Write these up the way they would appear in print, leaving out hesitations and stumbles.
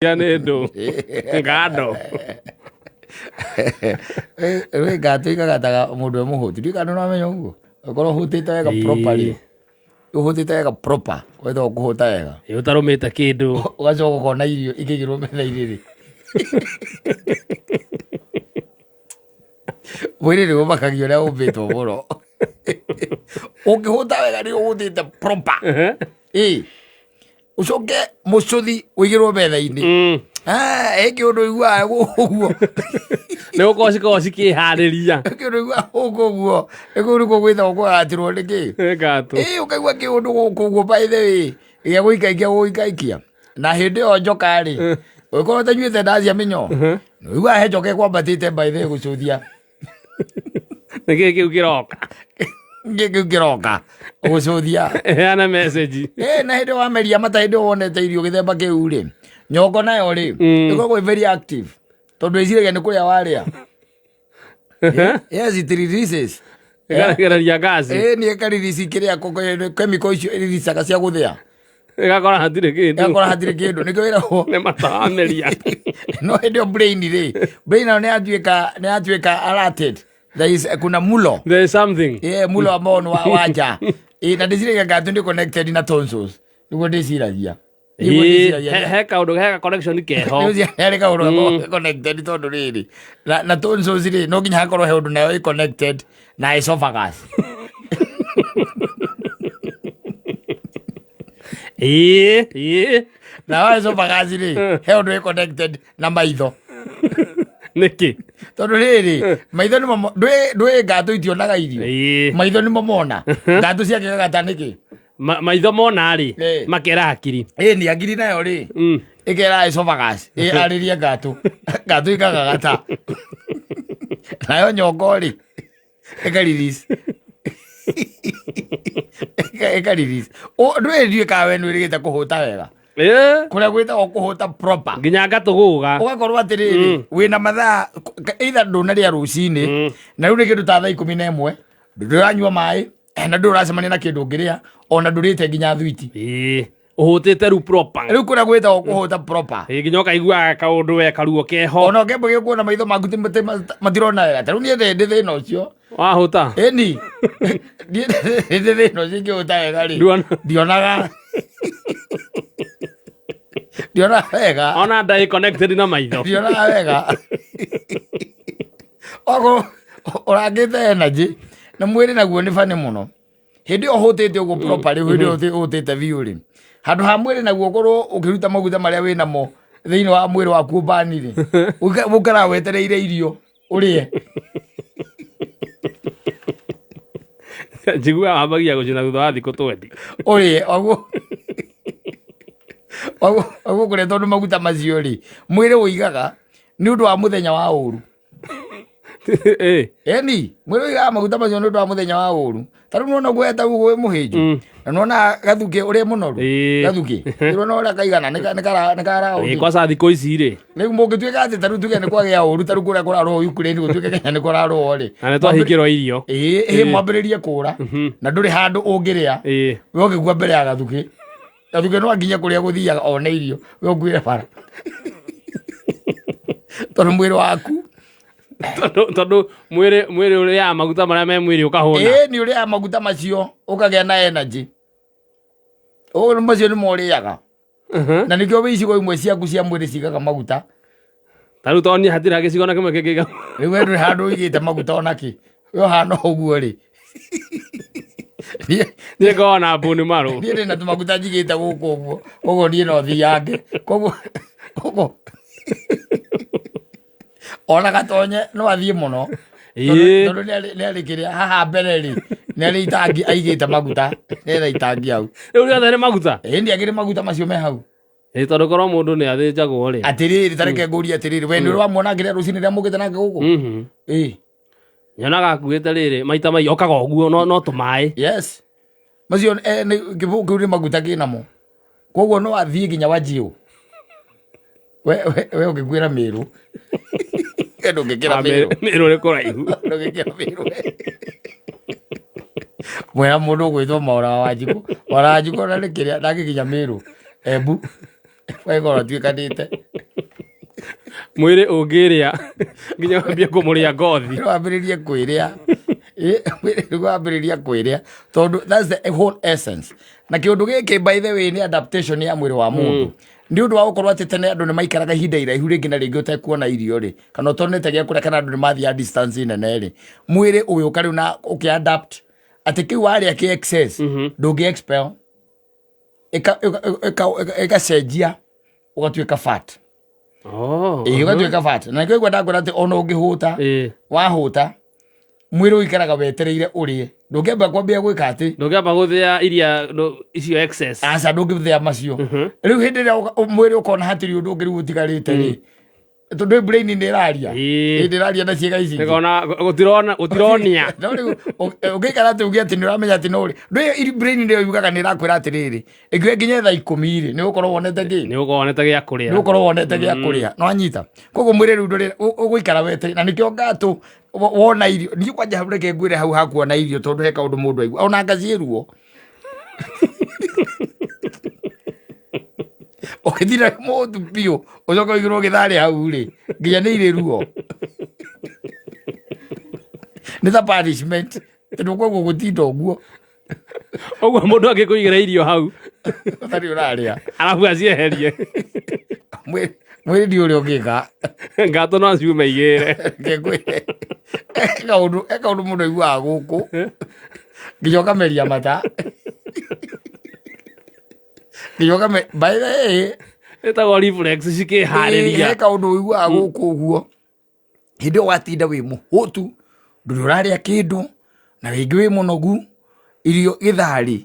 Nĩ ndũ ngando. Rä ngatå ikagataga må ndå e må hå ti ndiå kana nä ũramenya ũguo ũkorwo hũtĩte wega properly, ũhũtĩte wega proper wetwo kũhũta wega. Ĩ, ũtarũmĩte kĩndũ. Ũgacoka ũkona irio ikĩigĩrwo metha-inĩ rĩ, mwĩrĩ nĩ ũmakagia ũrĩa ũmbĩtwo mũno. Ũngĩhũta wega nĩ ũhũtĩte proper, ĩ ũcoke mũcũthi ũigĩrwo metha-inĩ. Ah, ĩ kĩũndũ ũiguaga ũguo. Nĩ gũkorwo cikoragwo cikĩharĩria. Kĩũndũ ũiguaga gũkũ ũguo nĩ kũu nĩkuo gwĩtagwo kũgatĩrwo nĩ kĩ. Ngatũ. Ĩ ũkaigua kĩũndũ gũkũ ũguo, by the way, gĩa gũikaikia gũikaikia na hĩndĩ ĩyo njoka rĩ, ũngĩkorwo ũtanyuĩte ndawa cia mĩnyoo, ũiguaga he njoka ĩkwambatĩte, by the way, gũcũthia. Nĩ kĩĩ kĩu kĩroka? Kĩ kĩu kĩroka gũcũthia? Heana message. Ĩ na hĩndĩ wameria mata, hĩndĩ ĩyo wonete irio gĩthemba kĩu rĩ, nyongo nayo rĩ, ĩkoragwo ĩ very active tondũ ĩciragia nĩ kũrĩa warĩa. Yes, it releases. Ĩkarekereria ngaci. Ĩ nĩ ĩkarelease kĩrĩa chemical icio ĩreleasaga cia gũthĩa. Ĩgakora hatirĩ kĩndũ. Ĩgakora hatirĩ kĩndũ, nĩkĩo ĩragwo. Nĩ matawameria. No hĩndĩ ĩyo brain rĩ, brain nayo nĩ yatuĩka alerted. There is kuna mulo. There is something. Yeah, mulo ambao nĩ wa nja. Ĩ na ndĩciragia ngatũ nĩ connected na tonsils, nĩguo ndĩciragia. Nĩguo Ĩ, ndĩciragia. he kaũndũ he ka connection keho. Harĩ kaũndũ connected tondũ rĩrĩ na tonsils rĩ, no nginya hakorwo he ũndũ nayo ĩ connected na esophagus. Ĩ, ĩ. Nayo esophagus rĩ, he ũndũ ĩ connected na maitho. Nĩkĩ? Tondũ rĩrĩ, maitho nĩmo ndũĩ ngatũ itionaga irio. Maitho nĩmo mona ngatũ ciakĩgagata nĩkĩ. Maitho mona rĩ, makera hakiri. Ĩ nĩ hakiri nayo rĩ, ĩkera esophagus ĩ arĩrie ngatũ, ngatũ ikagagata, nayo nyongo rĩ, ĩka release ĩka release. Ndũĩ ndiũĩ kana we nĩ wĩrĩgĩte kũhũta wega, kũrĩa gwĩtagwo kũhũta proper. Nginya ngatũgũga. Ũgakorwo atĩrĩrĩ, wĩna mathaa either ndũnarĩa rũcinĩ, na rĩu nĩ kĩndũ ta thaa 11, ndũranyua maĩ na ndũrĩ ũracemania na kĩndũ ũngĩrĩa, ona ndũrĩte nginya thwiti. Ĩ, ũhũtĩte rĩu proper. Rĩu kũrĩa gwĩtagwo kũhũta proper. Ĩ, nginya ũkaigua kaũndũ we karuo keho. Ona ũkĩamba gĩkuona maitho maku matirona wega. Ta rĩu niĩ ndĩ thĩna ũcio. Wahũta. Ĩni niĩ ndĩ thĩna ũcio, ingĩhũta wega rĩ, Ndionaga. ndionaga wega. Ona nda ĩ connected na maitho. Ndionaga wega. Okorwo ũrangĩte energy na mwĩrĩ naguo nĩ bani mũno hĩndĩ ĩyo ũhũtĩte ũguo properly, hĩndĩ ĩyo ũhũtĩte biũ rĩ, handũ ha mwĩrĩ naguo ũkorwo ũkĩruta maguta marĩa wĩ namo thĩinĩ wa mwĩrĩ waku ũbani rĩ, ũikaraga wetereire irio ũrĩe. Njiguaga wambagia gũcina thutha wa thikũ 20. Ũrĩe oguo kũrĩa, tondũ maguta macio rĩ, mwĩrĩ ũigaga nĩ ũndũ wa mũthenya wa ũru. Eni mwĩrĩ ũigaga maguta macio nĩ ũndũ wa mũthenya wa ũru. Ta rĩu nĩwona ũguo etagwo wĩ mũhĩnju, na nĩwona gathukĩ ũrĩa mũnoru. Gathukĩ nĩwona ũrĩa kaigana nĩ kara Ĩ, kwanza thikũ ici rĩ. Rĩu mũngĩtuĩka atĩ ta rĩu tuge nĩ kwagĩa ũru, ta rĩu kũrĩa kũrarũo Ukraine, gũtuĩke Kenya nĩ kũrarũo rĩ, Na nĩ twahingĩrwo irio. Ĩ mwambĩrĩrie kũra na ndũrĩ handũ ũngĩrĩa, we ũngĩkua mbere ya gathukĩ, gathukĩ no akinye kũrĩa gũthiaga one irio, we ũkuire bara, tondũ mwĩrĩ waku Tondũ mwĩrĩ ũrĩaga maguta marĩa me mwĩrĩ ũkahũna. Ĩ nĩ ũrĩaga maguta macio ũkagĩa na energy. Ũũ macio nĩmo ũrĩaga, na nĩkĩo wĩ icigo imwe ciaku cia mwĩrĩ cigaga maguta. Ta rĩu tondũ niĩ hatirĩ gĩcigo na kĩmwe kĩngĩiga. Rĩu we ndũrĩ handũ ũigĩte maguta onakĩ, we ũhana ũguo rĩ. Niĩ ngoragwo na bone marrow. Niĩ ndĩ na tũmaguta njigĩte gũkũ ũguo, koguo niĩ no thiange, koguo koguo ona gatonye no athiĩ mũno. Tondũ nĩ arĩ kĩrĩa haha mbere rĩ, nĩ arĩ itangi aigĩte maguta, ena itangi hau. Rĩu rĩothe nĩ maguta. Ĩ ndiagĩrĩ maguta macio me hau. Ĩ tondũ korwo mũndũ nĩ athĩnjagwo rĩ. Atĩrĩrĩ, tareke ngũrie atĩrĩrĩ, we nĩ ũrĩ wamuona akĩrĩa rũcinĩ rĩrĩa mũkĩte nake gũkũ? Ĩ. Nyonaga akuĩte rĩrĩ maita maingĩ okaga ũguo no tũmaĩ. Yes, macio nĩ kĩbũyũ kĩu nĩ maguta kĩnamo, koguo no athiĩ nginya wanjiũ. We ũngĩkuĩra Mĩrũ, we ndũngĩkĩra Mĩrũ. Mĩrũ nĩ kũraihu. Ndũngĩkĩra Mĩrũ we. Mwĩra mũndũ ũgwĩtwo Maura wa Wanjikũ, Maura wa Wanjikũ ona nĩ kĩrĩa ndangĩkinya Mĩrũ, Embu wegora tuĩkanĩte. Mwĩrĩ ũngĩrĩa nginya wambie kũmũrĩa ngothi. Mwĩrĩ wambĩrĩrie kwĩrĩa. Mwĩrĩ nĩguo wambĩrĩria kwĩrĩa tondũ that's the whole essence. Na kĩũndũ gĩkĩ, by the way, nĩ adaptation ya mwĩrĩ wa mũndũ, nĩ ũndũ wa gũkorwo atĩ tene andũ nĩ maikaraga ihinda iraihu rĩngĩ na rĩngĩ ũtekuona irio rĩ, kana ũtonete gĩa kũrĩa, kana andũ nĩ mathiaga distance nene rĩ, mwĩrĩ ũgĩũka rĩu na ũkĩ adapt atĩ kĩu warĩa kĩ excess ndũngĩ expel, ĩgacenjia ũgatuĩka fat. Ĩĩ, ũgatuĩka fat, na nĩkĩo ngwenda atĩ ona ũngĩhũta, wahũta, mwĩrĩ ũikaraga wetereire ũrĩe, ndũngĩamba kwambia gwĩka atĩ Ndũngĩamba gũthĩa iria icio excess. Aca, ndũngĩthĩa macio. Rĩu hĩndĩ ĩrĩa mwĩrĩ ũkona hatirĩ ũndũ ũngĩ rĩu ũtigarĩte rĩ, tondũ brain nĩ ĩraria. Ĩĩ, nĩ ĩraria na ciĩga ici ingĩ. Nĩkona gũtirona gũtironia. No rĩu ũngĩikara atĩ uge atĩ nĩ ũramenya atĩ no ũrĩ ndũĩ, brain nĩyo yugaga, nĩ ĩrakwĩra atĩrĩrĩ, ĩngĩoya nginya thaa 10 rĩ, nĩ ũgũkorwo wonete kĩ? Nĩ ũkorwo wonete gĩa kũrĩa. Nĩ ũgũkorwo wonete gĩa kũrĩa, no anyita. Koguo mwĩrĩ rĩu ndũrĩ ũgũikara wetereire, na nĩkĩo ngatũ wona irio niĩ kwanja hau, reke ngwĩre hau hakuona irio, tondũ he kaũndũ mũndũ aigua ona ngaciĩ ruo ũgĩthira mũtu biũ, ũcoke ũigĩrwo gĩtharĩ hau rĩ, nginya nĩ irĩ ruo, nĩ ta punishment, tondũ koguo gũtinda ũguo. Ũguo mũndũ angĩkũigĩra irio hau ũtarĩ ũrarĩa, arabu acieherie, Mwĩrĩ ndi ũrĩa ũngĩka. Ngatũ no ciume igĩre. Reke ngwĩre, he kaũndũ mũndũ aiguaga gũkũ nginya ũkameria mata, nginya ũkame, by the way, Ĩtagwo reflex cikĩharĩria. He kaũndũ ũiguaga gũkũ ũguo hĩndĩ ĩyo watinda wĩ mũhũtu, ndũrĩ ũrarĩa kĩndũ, na rĩngĩ wĩ mũnogu, irio gĩtharĩ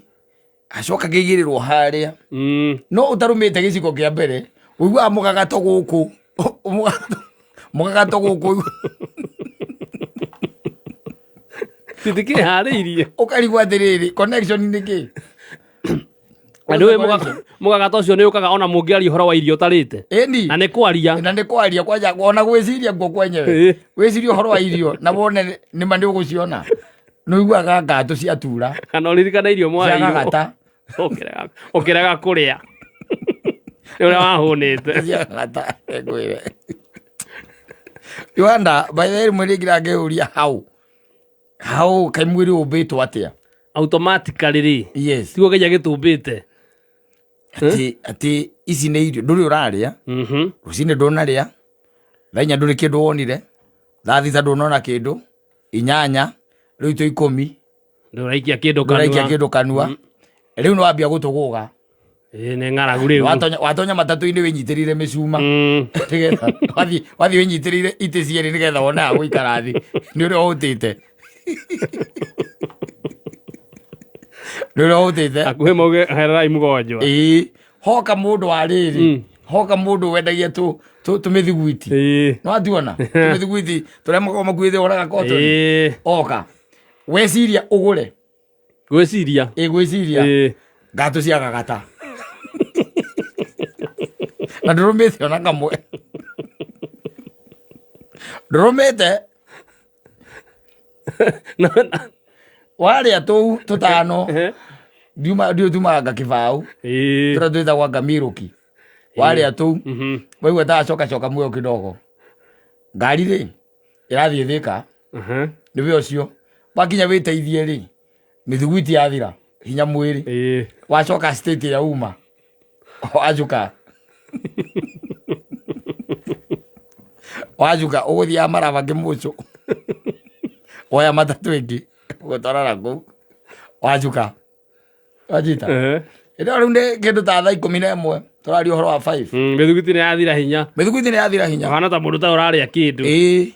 acoka kĩigĩrĩrwo harĩa, no ũtarũmĩte gĩciko kĩa mbere, ũiguaga mũgagato gũkũ, mũgagato gũkũ. Citikĩharĩirie. Ũkarigwo atĩrĩrĩ, connection nĩ kĩ? Na nĩ ũĩ mũgagato ũcio nĩ ũkaga ona mũngĩaria ũhoro wa irio ũtarĩte. Ĩni. Na nĩ kwaria. Na nĩ kwaria kwanja, ona gwĩciria guo kwenyewe. Wĩcirie ũhoro wa irio na wone nĩma nĩ ũgũciona, nĩ ũiguaga ngatũ ciatura. Kana ũririkane irio mwaheirwo. Ciagagata. Ũkĩrega kũrĩa nĩ ũrĩa wahũnĩte. Ciagagata, ngwĩre Uganda, by the way, rĩmwe rĩngĩ rangĩũria hau kaĩ mwĩrĩ ũmbĩtwo atĩa? Automatically rĩ, tiguo nginya gĩtũmbĩte. Atĩ ici nĩ irio ndũrĩ ũrarĩa, rũcinĩ ndũnarĩa, thaa 4 ndũrĩ kĩndũ wonire, thaa 6 ndũnona kĩndũ, 8 rĩu twĩ 10. Ndũraikia kĩndũ ndũraikia kanua. Kĩndũ kanua, rĩu nĩ wambia gũtũgũga. Ĩĩ, nĩ ng'aragu rĩu. Watonya matatũ-inĩ wĩnyitĩrĩire mĩcuma, nĩgetha wathiĩ wĩnyitĩrĩire itĩ cierĩ, nĩgetha wone ha gũikara thĩ, nĩ ũrĩa ũhũtĩte, nĩ ũrĩa ũhũtĩte. Hakuhĩ mauge hererai mũgonjwa. Ĩĩ, hoka mũndũ wa rĩrĩ, hoka mũndũ wendagia tũmĩthiguiti. No atuona tũmĩthiguiti tũrĩa makoragwo makuĩte ũraga kotoni. Oka weciria ũgũre. Gwĩciria. Ĩ, gwĩciria. Ngatũ ciagagata na ndũrũmĩte ona kamwe, ndũrũmĩte. Warĩa tũu tũtano, ndiũ tumaga kĩbaũ, tũrĩa twĩtagwo anga mirũki, warĩa tũu, waigua ta coka muoyo kidogo, ngari rĩ ĩrathiĩ Thĩka. Nĩwe ũcio wakinya wĩteithie rĩ, mĩthiguiti yathira hinya mwĩrĩ. Wacoka state ĩrĩa uma, wacuka wacuka, ũgũthiaga maraba kĩmũcũ, woya matatũ ĩngĩ gũtwarana kũu wacuka wajita. Ĩno rĩu nĩ kĩndũ ta thaa 11, tũraria ũhoro wa 5. Mĩthiguiti nĩ yathira hinya. Mĩthiguiti nĩ yathira hinya. Ũhana ta mũndũ ta ũrarĩa kĩndũ. Ĩĩ,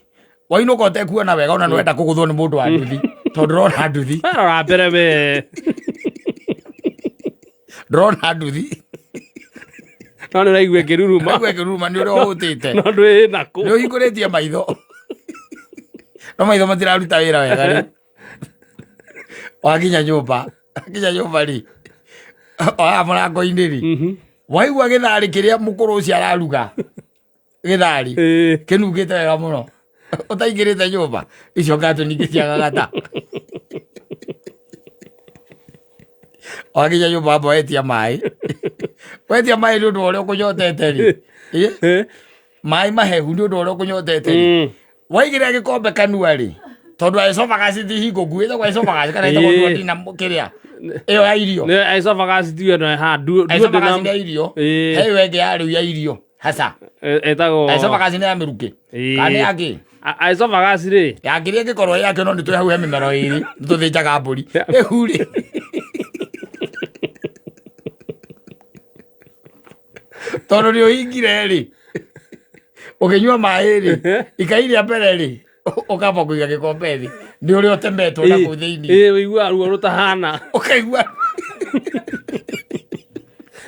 wainũka ũtekuona wega, ona nĩwenda kũgũthwo nĩ mũndũ wa nduthi, tondũ ndũrona nduthi. Rora mbere we. Ndũrona nduthi. No nĩ ũraigua ĩkĩruruma. Ũraigua ĩkĩruruma nĩ ũrĩa ũhũtĩte. No ndwĩ nakũ. Nĩ ũhingũrĩtie maitho, no maitho matiraruta wĩra wega. Rĩu wakinya nyũmba, wakinya nyũmba rĩ, oya mũrango-inĩ rĩ, waigua gĩtharĩ kĩrĩa mũkũrũ ũcio araruga, gĩtharĩ kĩnungĩte wega mũno, ũtaingĩrĩte nyũmba, icio ngatũ ningĩ ciagagata. Wakinya nyũmba, wamba wetia maĩ, wetia maĩ nĩ ũndũ wa ũrĩa ũkũnyotete rĩ. Maĩ mahehu nĩ ũndũ ũrĩa ũkũnyotete rĩ. Waigĩrĩra gĩkombe kanua rĩ, tondũ esophagus ti hingũku, ĩtagwo esophagus kana ĩtagwo duodenum kĩrĩa ĩyo ya irio. Nĩ esophagus tiyo ĩno ha Esophagus duodenum. nĩ ya irio. Ĩĩ. He ĩyo ĩngĩ ya rĩu ya irio hasa. Ĩtagwo Esophagus nĩ ya mĩrukĩ. Kana nĩ ya kĩ? Esophagus rĩ. Ya kĩrĩa ĩngĩkorwo yakĩo no nĩ twĩ hau he mĩmero ĩrĩ nĩ tũthĩnjaga mbũri. Rĩu rĩ tondũ nĩ ũhingire rĩ ũkĩnyua maĩ rĩ ikai rĩa mbere rĩ ũkamba kũiga gĩkombe thĩ nĩ ũrĩa ũtemetwo na kũu thĩinĩ. Ĩĩ, ũiguaga ruo rũtahana. Ũkaigua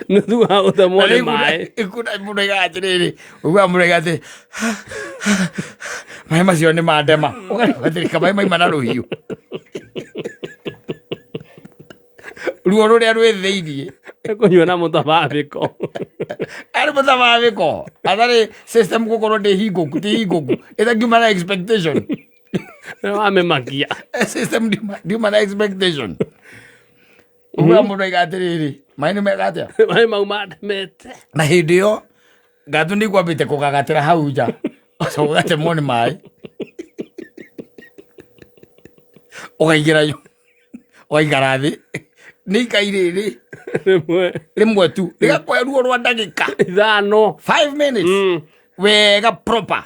nĩ thutha wa gũtemwo nĩ maĩ. Ikunda mũndũ aigaga atĩrĩrĩ, ũiguaga mũndũ aiga atĩ maĩ macio nĩ mandema, ũkarigwo atĩrĩ kamaĩ maima na rũhiũ, ruo rũrĩa rwĩ thĩiniĩ. Kũnyua na mũtababĩko. Arĩ mũtababĩko atarĩ system gũkorwo ndĩ hingũku, ti hingũku, ĩtangiuma na expectation. Wamĩmakia. System ndiuma na expectation. Ũguo mũndũ aiga atĩrĩrĩ, maĩ nĩ mega atĩa? Maĩ mau mandemete. Na hĩndĩ ĩyo ngatũ nĩ kwambĩte kũgagatĩra hau nja, ũcoka ũgatemwo nĩ maĩ, ũkaingĩra ũgaikara thĩ nĩ ikai rĩrĩ. Rĩmwe. Rĩmwe tu rĩgakoya ruo rwa ndagĩka 5. 5 minutes. Wega proper.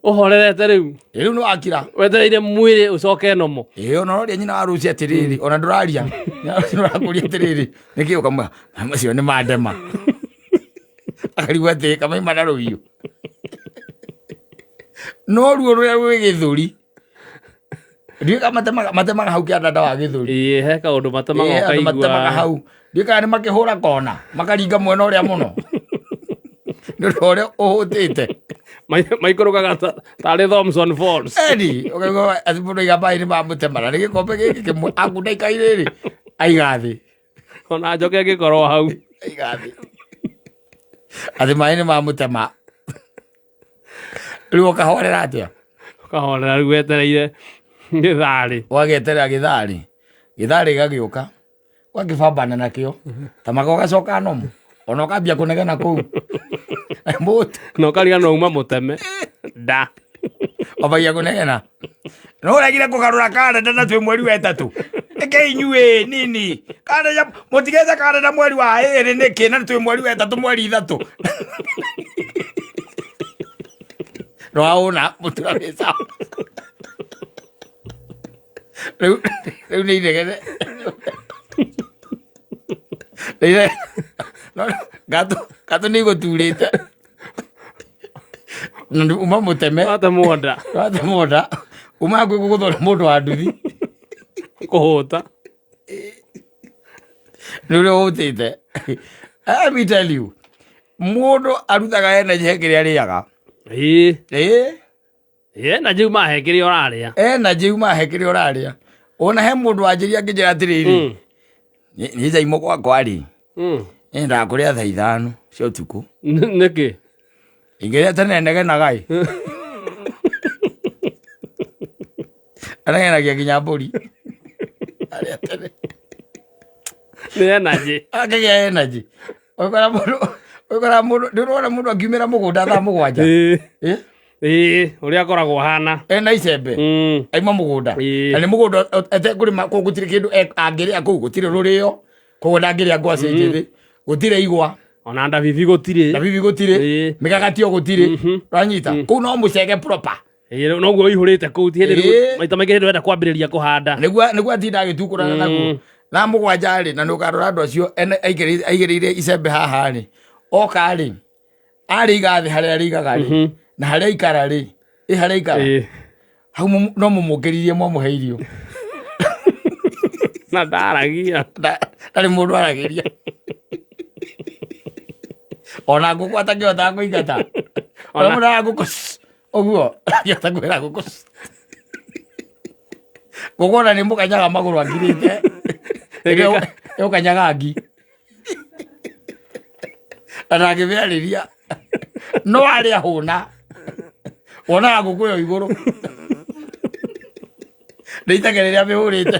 Ũhorerete rĩu. Rĩu nĩ wakira. Wetereire mwĩrĩ ũcoke nomo. Ĩĩ, ona ũroria nyina wa rũci atĩrĩrĩ, ona ndũraria, nyina wa rũci ũrakũria atĩrĩrĩ, nĩkĩ ũkamwĩra maĩ macio nĩ mandema, akarigwo atĩ kamaima na rũhiũ, no ruo rũrĩa rwĩ gĩthũri ndiũĩ kana matemaga hau kĩandanda wa gĩthũri. Ĩĩ, he kaũndũ matemaga. Ĩĩ, andũ matemaga ũkaigua hau, ndiũĩ kana nĩ makĩhũra kona makaringa mwena ũrĩa mũno nĩ ũndũ wa ũrĩa ũhũtĩte. Maikũrũkaga tarĩ Thomson Falls. Eni ũkaigua atĩ mũndũ aiga maĩ nĩ mamũtema na nĩ gĩkombe gĩkĩ kĩmwe akunda ikai rĩrĩ aiga thĩ. Ona njoke ĩngĩkorwo hau. Aiga thĩ atĩ maĩ nĩ mamũtema, rĩu ũkahorera atĩa? Ũkahorera rĩu wetereire gĩtharĩ. Ũgageterera gĩtharĩ, gĩtharĩ gĩgagĩũka, ũgakĩbambana nakĩo tamaga, ũgacoka nomo ona ũkambia kũnegena kũu mũtu. Na ũkariganĩrwo uma mũteme nda. Wambagia kũnegena no ũregire kũgarũra karenda na twĩ mweri wa ĩtatũ ĩke inyuĩ nini karenda mũtigete karenda mweri wa ĩrĩ nĩkĩ na twĩ mweri wa ĩtatũ mweri ithatũ nĩwaũna mũtura wĩ sawa rĩu rĩu nĩ inegene. Nĩ inegene. No, gatũ gatũ nĩ igũturĩte na uma mũteme. Watemwo nda. Watemwo nda, uma hakuhĩ kũgũthwo nĩ mũndũ wa nduthi. Kũhũta. Nĩ ũrĩa ũhũtĩte. Let me tell you, mũndũ arutaga energy he kĩrĩa arĩaga. Ĩĩ. Ĩĩ. Ĩĩ, na njĩu mahe kĩrĩa ũrarĩa. Energy uma he kĩrĩa ũrarĩa. Ona he mũndũ wanjĩria angĩnjĩra atĩrĩrĩ, niĩ njaimũ gwakwa rĩ, nyendaga kũrĩa thaa 5 cia ũtukũ. Nĩkĩ? Ingĩrĩa tene negenaga ĩ, anegenagia nginya mbũri arĩa tene. Nĩ energy. Akĩgĩa energy. Ũgĩkora mũndũ, ũgĩkora mũndũ, ndũrona mũndũ akiumĩra mũgũnda thaa 7? Ĩĩ. Ĩ? Ĩĩ, ũrĩa akoragwo hana. Ena icembe. Aima mũgũnda. Ĩĩ. Na nĩ mũgũnda etekũrĩma kũu gũtirĩ kĩndũ angĩrĩa kũu, gũtirĩ rũrĩo koguo ndangĩrĩa ngwacĩ njĩthĩ, gũtirĩ igwa. Ona ndabibi gũtirĩ. Ndabibi gũtirĩ. Ĩĩ. Mĩgagatio gũtirĩ. Ũranyita kũu no mũcege proper. Ĩĩ, noguo ũihũrĩte kũu ti hĩndĩ Ĩĩ. maita maingĩ hĩndĩ ũrenda kwambĩrĩria kũhanda. Nĩguo atinda agĩtukũrana naguo thaa 7 rĩ, na nĩ ũkarora andũ acio aigĩrĩire icembe haha rĩ, oka rĩ arĩiga thĩ harĩa arĩigaga rĩ, na harĩa aikara rĩ, ĩ harĩa aikara. Ĩĩ. Hau no mũmũkĩririe mwamũhe irio. Na ndaragia. Ndarĩ mũndũ aragĩria, ona ngũkũ atakĩhotaga kũingata ona mũndũ ara ngũkũ ũguo akĩhota kwĩra ngũkũ ngũkũ ona nĩ mũkanyaga magũrũ angirĩte ĩgũkanyaga ngi na ndangĩmĩarĩria, no arĩa hũna wonaga ngũkũ ĩyo igũrũ nĩ itenge rĩrĩa mĩhũrĩte.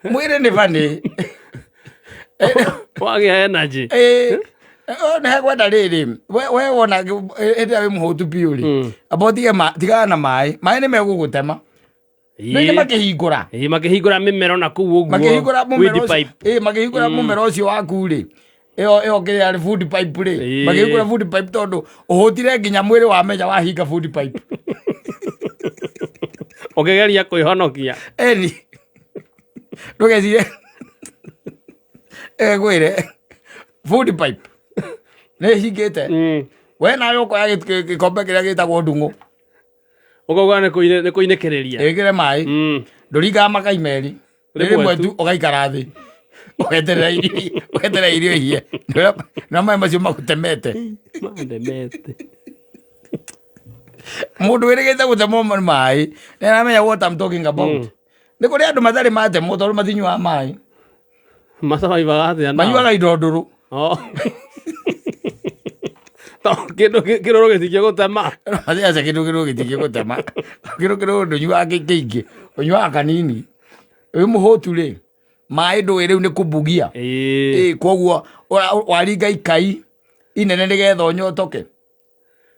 Mwĩrĩ nĩ bani. Wagĩa energy. Eh, Nĩ hekwenda rĩrĩ, we wona hĩndĩ ĩrĩa wĩ mũhũtu biũ rĩ, amba ũtige tigana na maĩ. Maĩ nĩ megũgũtema. Nĩ makĩhingũra. Ĩĩ, makĩhingũra mĩmero na kũu ũguo. Makĩhingũra mũmero Weed ũcio. pipe. Ĩĩ, makĩhingũra mũmero ũcio waku rĩ. Ĩyo kĩrĩa rĩ food pipe rĩ. Makĩhingũra food pipe tondũ ũhũtire nginya mwĩrĩ wamenya wahinga food pipe. Ũkĩgeria kwĩhonokia. Eni. Ndũgecirie. Ĩgwĩre food pipe nĩ ĩhingĩte. We nawe ũkoya gĩkombe kĩrĩa gĩtagwo ndung'ũ. Ũkauga nĩ kũinĩkĩrĩria. Ĩkĩre maĩ. Ndũringaga makai merĩ. Rĩmwe Rĩmwe tu ũgaikara thĩ. Ũgeterera irio, ũgeterera irio ihĩe. Na maĩ macio magũtemete. Mandemete. Mũndũ wĩrĩgĩte gũtemwo nĩ maĩ, nĩ aramenya what I'm talking about. Nĩ kũrĩ andũ matarĩ matemwo tondũ matinyuaga maĩ. Masurvivaga atĩa nao? Manyuaga indo ndũrũ. Oh. Tondũ kĩndũ kĩrũrũ gĩtingĩgũtema. Aca kĩndũ kĩrũrũ gĩtingĩgũtema. Kĩndũ kĩrũrũ ndũnyuaga kĩingĩ, ũnyuaga kanini. Wĩ mũhũtu rĩ, maĩ ndũĩ rĩu nĩ kũbugia. Ĩĩ. Ĩĩ, koguo waringa ikai inene nĩgetha ũnyotoke.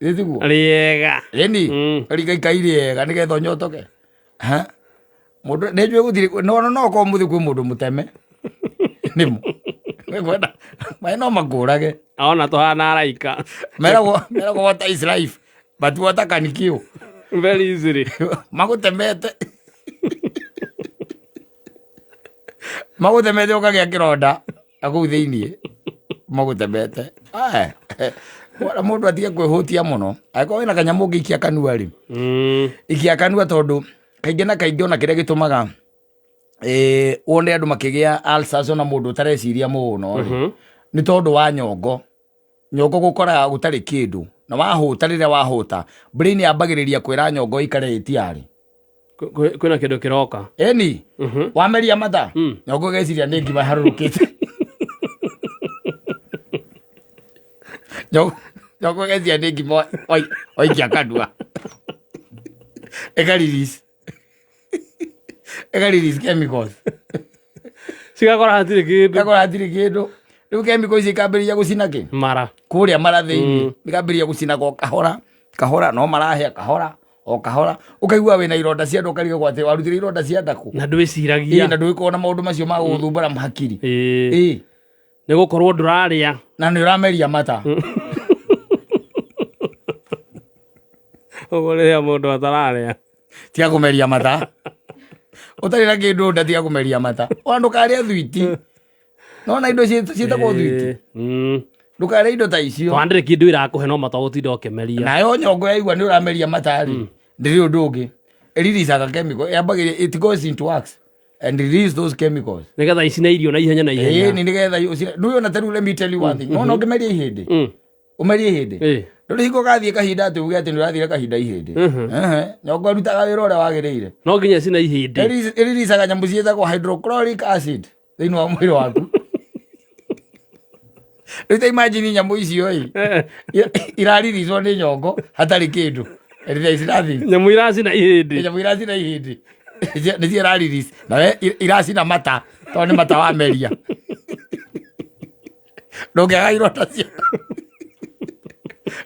Ĩ tiguo? Rĩega. Ĩni, waringa ikai rĩega nĩgetha ũnyotoke. Ha? Mũndũ nĩ njũĩ gũtirĩ no no korwo mũthĩ kwĩ mũndũ mũteme. Nĩmo. Nĩkwenda maĩ no makũrage. Ona tũhana araika. Meragwo water is life but water can kill. Very easily. Magũtemete. Magũtemete ũkagĩa kĩronda na kũu thĩiniĩ. Magũtemete. Aya. Wona mũndũ atige kwĩhũtia mũno. Angĩkorwo wĩna kanyamũ ũngĩikia kanua rĩ. Ikia kanua tondũ kaingĩ na kaingĩ ona kĩrĩa gĩtũmaga wone andũ makĩgĩa ulcers ona mũndũ ũtareciria mũno rĩ, nĩ tondũ wa nyongo. Nyongo gũkoraga gũtarĩ kĩndũ na wahũta, rĩrĩa wahũta brain yambagĩrĩria kwĩra nyongo ĩikare ĩtiarĩ. Kwĩna kĩndũ kĩroka. Ĩni, wameria mata, nyongo ĩgeciria nĩ ngima ĩharũrũkĩte. Nyongo ĩgeciria nĩ ngima waikia kanua. Ĩka release. Ĩka release chemicals. Cigakora hatirĩ kĩndũ. Ĩgakora hatirĩ kĩndũ. Rĩu chemical ici ikambĩrĩria gũcina kĩ? Mara. Kũrĩa mara thĩinĩ. Ikambĩrĩria gũcina o kahora, kahora, no marahĩa kahora, o kahora. Ũkaigua wĩna ironda cia nda ũkarigwo atĩ warutire ironda cia nda kũ? Na ndwĩciragia. Ĩĩ, na ndũgĩkorwo na maũndũ macio ma gũgũthumbũra hakiri. Ĩĩ. Nĩ gũkorwo ndũrarĩa. Na nĩ ũrameria mata. Ũguo rĩrĩa mũndũ atararĩa. Tiga kũmeria mata. Ũtarĩ na kĩndũ nda tiga kũmeria mata. Ona ndũkarĩe thwiti. Nona indo ciĩtagwo thwiti. Ndũkarĩe indo ta icio. Tondũ ndĩrĩ kĩndũ ĩrakũhe no mata ũtinda ũkĩmeria. Nayo nyongo yaigua nĩ ũrameria mata rĩ, ndĩrĩ ũndũ ũngĩ. Ĩriricaga chemical, yambagĩrĩria, it goes into works and release those chemicals. Nĩgetha icine irio na ihenya na ihenya. Ĩĩ, nĩgetha ũcine. Ndũĩ ona ta rĩu let me tell you one thing. Nona ũngĩmeria ihĩndĩ. Ũmerie ihĩndĩ. Ndũrĩ hingo ũgathiĩ kahinda atĩ uge atĩ nĩ ũrathire kahinda ihĩndĩ. Ehe, nyongo ĩrutaga wĩra ũrĩa wagĩrĩire. No nginya icine ihĩndĩ. Ĩriricaga nyamũ ciĩtagwo hydrochloric acid thĩinĩ wa mwĩrĩ waku. Rĩu ta imagine nyamũ icio ĩ, irariricwo nĩ nyongo hatarĩ kĩndũ. And there is nothing. Nyamũ iracina ihĩndĩ. Nyamũ iracina ihĩndĩ. Nĩcio iraririca. Na we iracina mata tondũ nĩ mata wameria. Ndũngĩaga ironda cia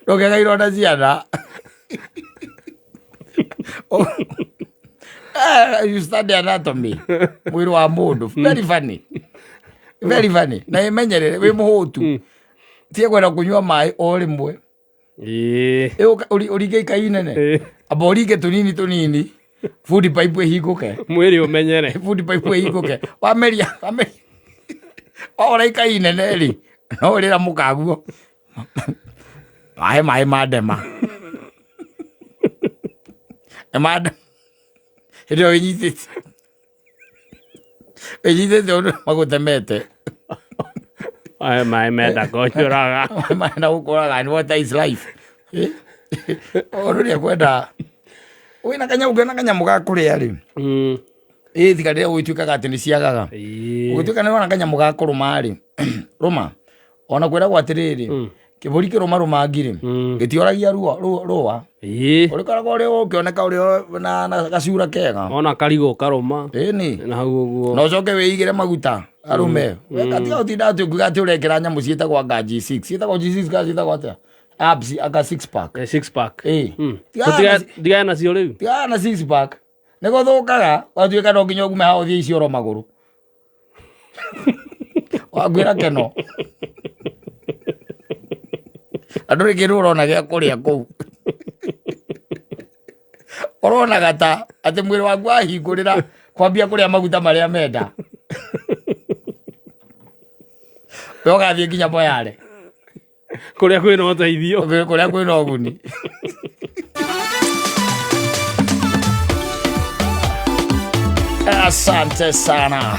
Ndũngĩaga ironda cia nda. You study anatomy. Mwĩrĩ wa mũndũ. Very funny. Very funny. Na ĩmenyerere wĩ mũhũtu. Tiga kwenda kũnyua maĩ o rĩmwe. Ĩĩ. Ĩ ũringe ikai inene. Amba ũringe tũnini tũnini. Food pipe ĩhingũke. Mwĩrĩ ũmenyere. Food pipe ĩhingũke. Wameria, wameria. Wahora ikai inene rĩ, no ũrĩra mũkaguo. Maĩ maĩ ma ndema. Nĩ ma ndema. Hĩndĩ ĩyo wĩnyitĩte. Wĩnyitĩte ũndũ magũtemete. Maĩ maĩ menda kũnjũraga. Maĩ menda gũkũraga ni water is life. Ũndũ ũrĩa kwenda wĩna kanyamũ kena kanyamũ ga kũrĩa rĩ. Ĩĩ tiga rĩrĩa gũgĩtuĩkaga atĩ nĩ ciagaga. Gũgĩtuĩka nĩ wona kanyamũ ga kũrũma rĩ, rũma. Ona kwĩragwo atĩrĩrĩ, kĩbũri kĩrũma rũmangi rĩ, gĩtioragia rũa. Ũrĩkoragwo ũrĩ ũkĩoneka ũrĩ na gacura kega. Ona karigũ karũma. Ĩni. Na hau ũguo. Na ũcoke wĩigĩre maguta. Arume weka, tiga ũtinda atĩ ũkiuga atĩ ũrekĩra nyamũ ciĩtagwo anga G6, ciĩtagwo G6 kana ciĩtagwo atĩa, abs anga six pack. Six pack. Ĩ. Ndigane nacio rĩu. Tigana na six pack, nĩ gũthũkaga watuĩka no nginya ũgume haha ũthiĩ icioro magũrũ wakwĩra keno andũ rĩ kĩndũ ũrona gĩa kũrĩa kũu ũronaga ta atĩ mwĩrĩ waku wahingũrĩra kwambia kũrĩa maguta marĩa menda, we ũgathiĩ nginya Moyale. Kũrĩa kwĩna ũteithio. Kũrĩa kwĩna ũguni. Asante sana.